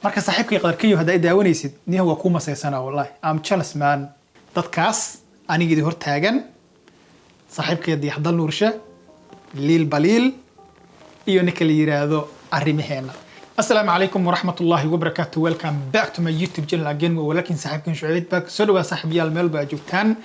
Marka saaxiibkay Qadarkayo, haddaa i daawanaysid, niha waa kuu masaysana. Wallahi, I'm jealous, man. Dadkaas aniga idin hor taagan, saaxiibkay Diyaxdal Nuurshe, Liil Baliil iyo ninka la yiraahdo arrimaheena. Asalaamu calaykum waraxmat ullaahi wabarakaatu. Welcome back to my YouTube channel again. Waa walaalkiin, saaxiibkan Shucayb Baak. Soo dhawaa, saaxiibayaal, meel baa joogtaan.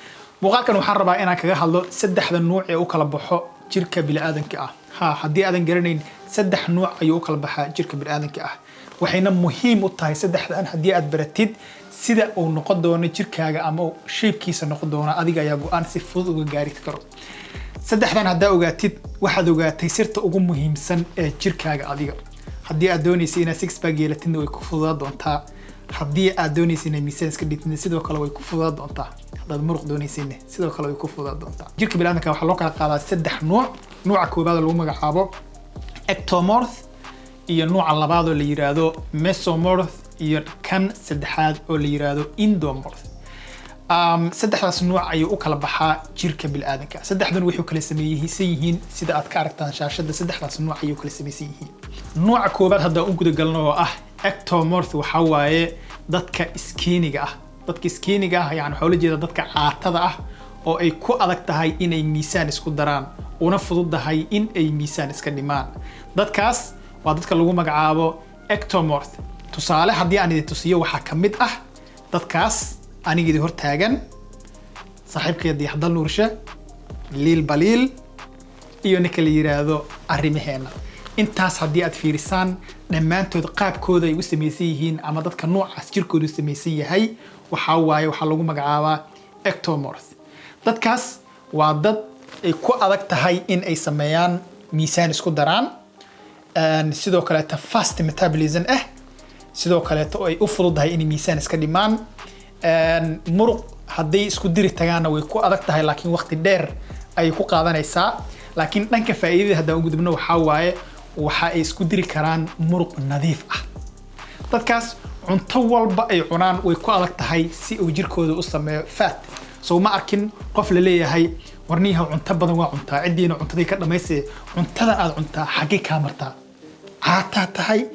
Muuqaalkan waxaan rabaa inaan kaga hadlo saddexda nuuc ee u kala baxo jirka bini'aadanka ah. Ha, haddii aadan garanayn, saddex nuuc ayuu u kala baxaa jirka bini'aadanka ah, waxayna muhiim u tahay saddexdan. Haddii aad baratid sida uu noqon doono jirkaaga ama uu shapekiisa noqon doono, adiga ayaa go-aan si fudud uga gaari karo. Saddexdan haddaa ogaatid, waxaad ogaatay sirta ugu muhiimsan ee jirkaaga. Adiga haddii aad doonaysa inaad six pack yeelatidna, way ku fududaa doontaa. Haddii aad doonaysa inaad miisaan iska dhigtidna, sidoo kale way ku fududaa doontaa. Haddaad muruq doonaysidna, sidoo kale way ku fududaa doontaa. Jirka biniadamka waxaa loo kala qaadaa saddex nuuc: nuuca koowaad oo lagu magacaabo ectomorph, iyo nuuca labaad oo la yiraahdo mesomorph, iyo kan saddexaad oo la yiraahdo endomorph. Saddexdaas nuuc ayuu u kala baxaa jirka bini'aadanka. Saddexdan waxay kala sameeysan yihiin sida aad ka aragtaan shaashada. Saddexdaas nuuc ayuu kala samaysan yihiin. Nuuca koowaad haddaan u gudagalno, oo ah ectomorph, waxaa waaye dadka skinnyga ah. Dadka skinnyga ah, yani waxaa ula jeeda dadka caatada ah oo ay ku adag tahay inay miisaan isku daraan, una fududahay in ay miisaan iska dhimaan. Dadkaas waa dadka lagu magacaabo ectomorph. Tusaale haddii aan idin tusiyo, waxaa ka mid ah dadkaas aniga idin hortaagan, saaxiibkay Diyaxdal Nuurshe, Liil Baliil iyo ninka la yiraahdo arrimaheena. Intaas haddii aad fiirisaan, dhammaantood qaabkooda ay u samaysan yihiin ama dadka noocaas jirkoodu samaysan yahay, waxaa waaye waxaa lagu magacaabaa ectomorph. Dadkaas waa dad ay ku adag tahay in ay sameeyaan miisaan isku daraan, sidoo kaleeta fast metabolism ah, sidoo kaleeto ay u fududahay inay miisaan iska dhimaan. Muruq hadday isku diri tagaanna way ku adag tahay, laakiin waqti dheer ayay ku qaadanaysaa. Laakiin dhanka faa'iidada haddaan u gudubno, waxaa waaye waxa ay isku diri karaan muruq nadiif ah. Dadkaas cunto walba ay cunaan way ku adag tahay si uu jirkooda u sameeyo fat. So ma arkin qof la leeyahay, "Warniyaha, cunto badan waa cuntaa, ciddiina cuntadii ka dhamaystay, cuntada aad cuntaa xaggee kaa martaa? Caataa tahay,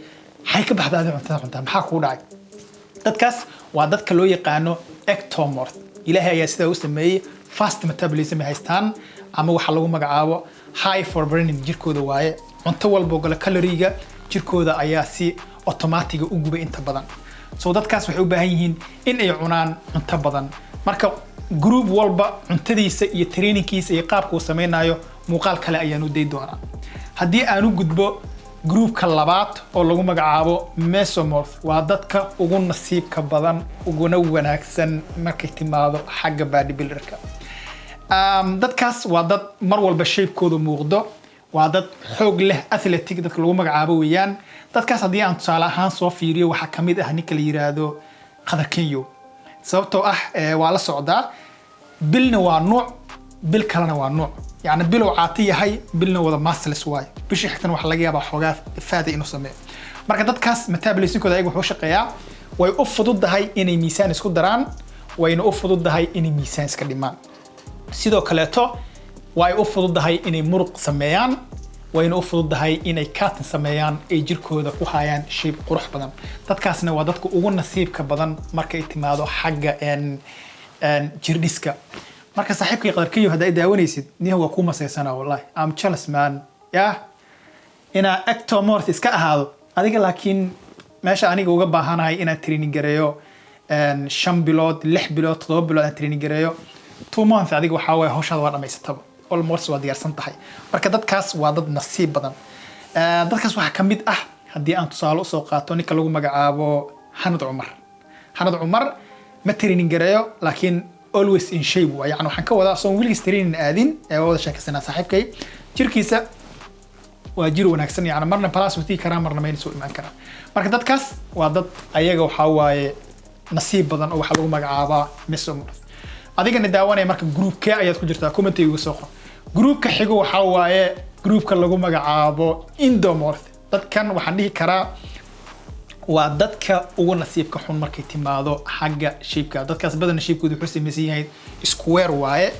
xay ka baxda adi cuntada cuntaa? Maxaa kuu dhacay?" Dadkaas waa dadka loo yaqaano ectomorph. Ilaahay ayaa sidaa u sameeyey. Fast metabolism ay haystaan, ama waxaa lagu magacaabo high fat burning jirkooda waaye. Cunto walba oo gala, caloriega jirkooda ayaa si automaticga u gubay inta badan. So dadkaas waxay u baahan yihiin in ay cunaan cunto badan. Marka group walba cuntadiisa iyo trainingkiisa iyo qaabka uu sameynayo, muuqaal kale ayaan u day doonaa. Haddii aan u gudbo groupka labaad oo lagu magacaabo mesomorph, waa dadka ugu nasiibka badan uguna wanaagsan markay timaado xagga bodybuilderka. Dadkaas waa dad mar walba shapekoodu muuqdo, waa dad xoog leh, athletic dadka lagu magacaabo weeyaan. Dadkaas haddii aan tusaale ahaan soo fiiriyo, waxaa kamid ah ninka la yiraahdo Qadar Kenyo, sababtoo ah waa la socdaa, bilna waa nuuc, bil kalena waa nuuc. Yacni bilow caati yahay, bilna wada muscles waaye, bishii xigtana waxaa laga yaabaa xoogaa fat inuu sameeyo. Marka dadkaas metabolismkooda ayaga wuxuu shaqeeyaa, way u fududahay inay miisaan isku daraan, wayna u fududahay inay miisaan iska dhimaan. Sidoo kaleeto way u fududahay inay muruq sameeyaan, wayna u fududahay inay cutting sameeyaan, ay jirkooda ku hayaan shape qurux badan. Dadkaasna waa dadka ugu nasiibka badan markay timaado xagga jirdhiska. Marka saaxiibkay Qadarkayo, haddaa i daawanaysid, niha waa kuu masaysana. Wallahi, I'm jealous, man. Yah, inaa ectomorph iska ahaado adiga, laakiin meesha aniga uga baahanahay inaan training gareeyo 5 bilood, 6 bilood, 7 bilood aan training gareeyo, 2 month adiga waxaa waaye hawshaada waa dhamaysataba, almost waa diyaarsan tahay. Marka dadkaas waa dad nasiib badan. Dadkaas waxaa ka mid ah, haddii aan tusaale usoo qaato, ninka lagu magacaabo Hanad Cumar. Hanad Cumar ma training gareeyo, laakiin always in shape waa. Yani waxaan ka wadaa, soon weligiis training aadin ee waa wada sheekaysanaa saaxiibkay, jirkiisa waa jir wanaagsan. Yani marna plus wuu tigi karaa, marna minus wuu imaan karaa. Marka dadkaas waa dad ayaga waxaa waaye nasiib badan oo waxaa lagu magacaabaa mesomorph. Adigana daawanaya, marka groupkee ayaad ku jirtaa? Commentiga igu soo qor. Groupka xigo waxaa waaye groupka lagu magacaabo endomorph. Dadkan waxaan dhihi karaa waa dadka ugu nasiibka xun markay timaado xagga shapeka. Dadkaas badana shapekooda wuxuu samaysan yahay square waaye.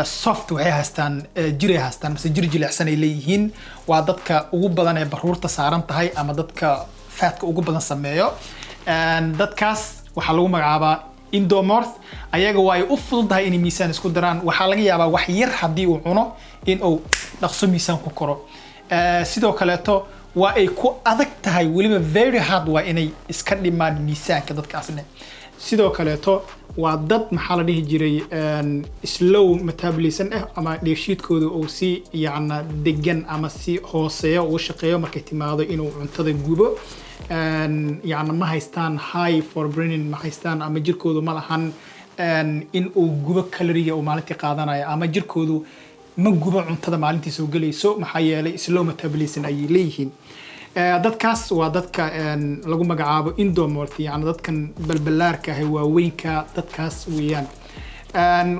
Soft waxay haystaan, jiray haystaan mise jir jilicsan ay leeyihiin. Waa dadka ugu badan ee baruurta saaran tahay ama dadka fatska ah. fatka ugu badan sameeyo. Dadkaas waxaa lagu magacaabaa endomorph. Ayaga waa ay u fududahay inay miisaan isku daraan. Waxaa laga yaabaa wax yar haddii uu cuno in uu dhaqso miisaan ku koro. Sidoo kaleeto waa ay ku adag tahay, weliba very hard waa inay iska dhimaan miisaanka dadkaasne. Sidoo kaleeto waa dad, maxaa la dhihi jiray, slow metabolism ah ama dheefshiidkooda uu si yacna degan ama si hooseeyo ugu shaqeeyo markay timaado inuu cuntada gubo. Yacna ma haystaan high fat burning, ma haystaan ama jirkoodu ma lahan in uu gubo caloriega uu maalintii qaadanayo ama jirkoodu ma gubo cuntada maalintii soo gelayso, maxaa yeelay slow metabolism ayay leeyihiin. Dadkaas waa dadka lagu magacaabo endomorph, yacni dadkan balbalaarka ah, waaweynka, dadkaas weeyaan.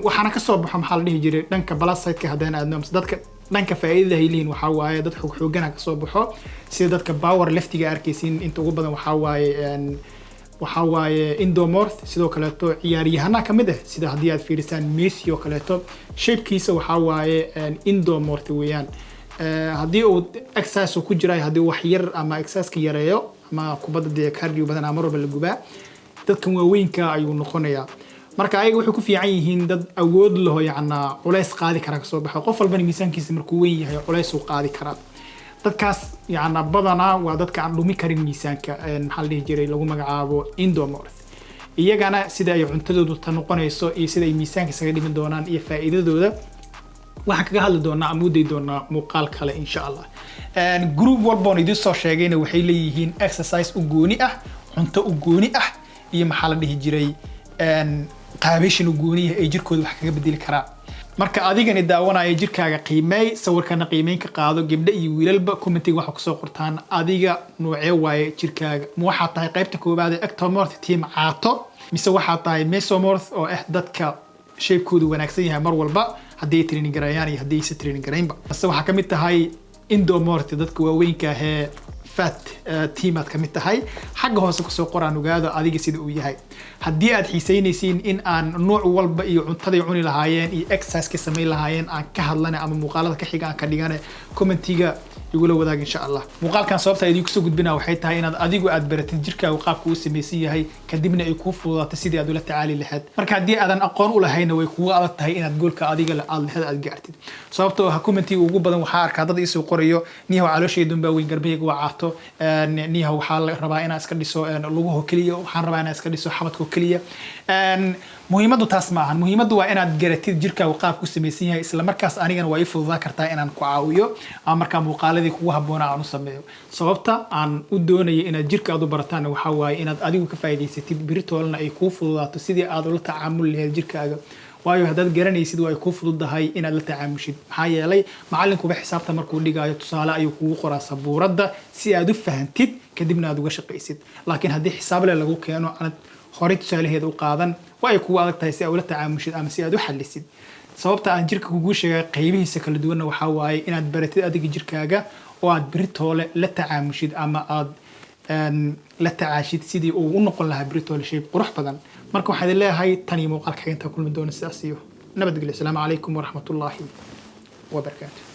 Waxaana kasoo baxo, maxaa la dhihi jiray, dhanka plus sideka haddaan aadno mise dadka dhanka faa'iidada ay leeyihiin, waxaa waaye dad xoog xoogana kasoo baxo, sida dadka power liftiga arkaysiin inta ugu badan waxaa waaye endomorph. Sidoo kaleeto ciyaaryahanaha kamid ah, sida haddii aad fiirisaan Messi oo kaleeto, shapekiisa waxaa waaye endomorph weeyaan. Haddii uu exercise uu ku jira, haddii wax yar ama exerciseka yareeyo ama kubadda dee cardio badan mar walba la gubaa, dadkan waaweynka ayuu noqonayaa. Marka ayaga waxay ku fiican yihiin dad awood laho, yacna culays qaadi kara kasoo baxo. Qof walbana miisaankiisa markuu weyn yahay culays uu qaadi karaa. Dadkaas yacna badanaa waa dadka aan dhumi karin miisaanka, maxaa la dhihi jiray, lagu magacaabo endomorph. Iyagana sida ay cuntadoodu ta noqonayso iyo sida ay miisaanka isaga dhimi doonaan iyo faa'iidadooda waxaan kaga hadli doonaa ama u dayi doonaa muuqaal kale, insha Allah. Group walboon idiin soo sheegayna waxay leeyihiin exercise u gooni ah, cunto u gooni ah iyo, maxaa la dhihi jiray, qaabishin u gooni ah ay jirkooda wax kaga bedeli karaan. Marka adigani daawanaya, jirkaaga qiimeey, sawirkana qiimeyn ka qaado. Gabdho iyo wiilalba commentiga waxa kusoo qortaan adiga noocee waaye jirkaaga. Ma waxaa tahay qaybta koowaad ee ectomorph, team caato, mise waxaa tahay mesomorph oo ah dadka shapekoodu wanaagsan yahay mar walba haddii ay training gareeyaan iyo haddii aysan training gareynba, mise waxaa kamid tahay endomorph, dadka waaweynka ahee fat team aad kamid tahay? Xagga hoose kusoo qoraan, ogaado adiga sida uu yahay. Haddii aad xiisaynaysiin in aan nooc walba iyo cuntaday cuni lahaayeen iyo exercise ka samayn lahaayeen aan ka hadlane ama muuqaalada ka xiga aan ka dhigane, commentiga igula wadaag, insha Allah. Muuqaalkan sababta idinku soo gudbina waxay tahay inaad adigu aad baratid jirkaagu qaabka uu samaysan yahay, kadibna ay kuu fududaato sidii aad ula tacaali lahayd. Marka haddii aadan aqoon u lahayna, way kugu adag tahay inaad goalka adiga aad lahayd aad gaartid. Sababtoo ah commentiga ugu badan waxaa arkaa dad iisoo qorayo: "Niyahow, calooshaydun baa weyn, garbahayga waa caato. Niyahow, waxaa la rabaa inaan iska dhiso lugaho keliya, waxaan rabaa inaan iska dhiso xabadko keliya." Muhiimaddu taas ma ahan. Muhiimaddu waa inaad garatid jirkaagu qaabku samaysan yahay. Isla markaas anigana waa ii fududaan kartaa inaan ku caawiyo ama markaa muuqaaladii kugu habboona aan u sameeyo. Sababta aan u doonayo inaad jirka aad u barataan waxaa waaye inaad adigu ka faa'iidaysatid, beritoolna ay kuu fududaato sidii aad ula tacaamuli lahayd jirkaaga. Waayo haddaad garanaysid, waa ay kuu fududahay inaad la tacaamushid, maxaa yeelay macalinkuba xisaabta markuu dhigayo tusaale ayuu kugu qoraa sabuuradda si aad u fahantid, kadibna aad uga shaqaysid. Laakiin haddii xisaable lagu keeno aanad horey tusaalaheeda u qaadan, waa ay kugu adag tahay si aad ula tacaamushid ama si aad u xalisid. Sababta aan jirka kugu sheegay qaybihiisa kala duwanna waxaa waaye inaad baratid adiga jirkaaga oo aad beritoole la tacaamushid ama aad la tacaashid sidii uu u noqon lahaa beritoole shape qurux badan. Marka waxaan idin leeyahay tan iyo muuqaalka intaa kulmi doona, sidaas iyo nabadgelyo. Asalaamu calaykum waraxmatullaahi wabarakaatu.